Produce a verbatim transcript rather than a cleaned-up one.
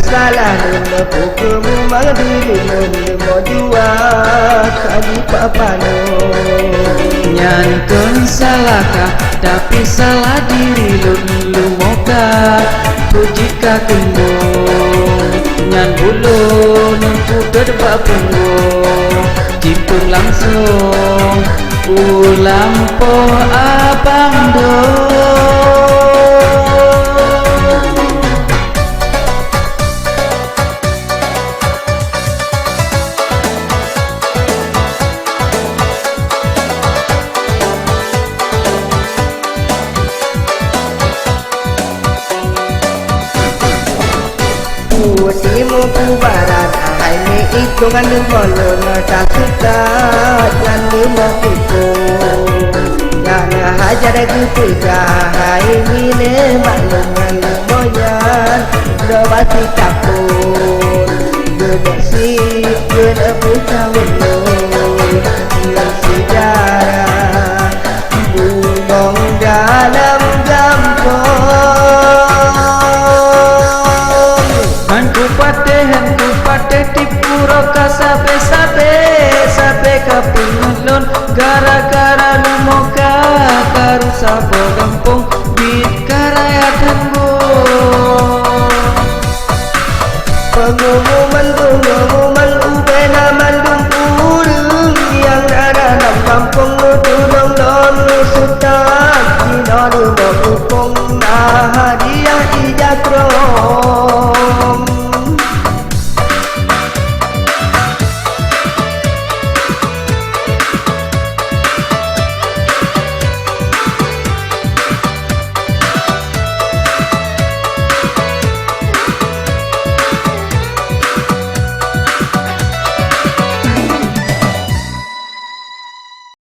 Salah lôn, peue keuh meumang diri lôn, leumo jua ka jipapanoe. Nyan kon salah kah, tapi salah diri lôn, leumo ka puji ka keunoe. Nyan buleuen putôt bak punggong, jipeung langsong u lampôh abang dong. Pue timu pue barat, hai mi itu ngan leumo lôn, tasukat ngan leumo tipu. Nyan hajar geupeugah, hai mi lé maklum ngan leumo nyan, droe basi tapun. Geuneuk sit, geuneuk peutawon lôn, ngon seujarah bungong dalam gampông. Han kupatéh, han kupatéh tipu roh ka sabe-sabe, sabe ka peungeut lôn, gara-gara leumo ka karu saboh gampông.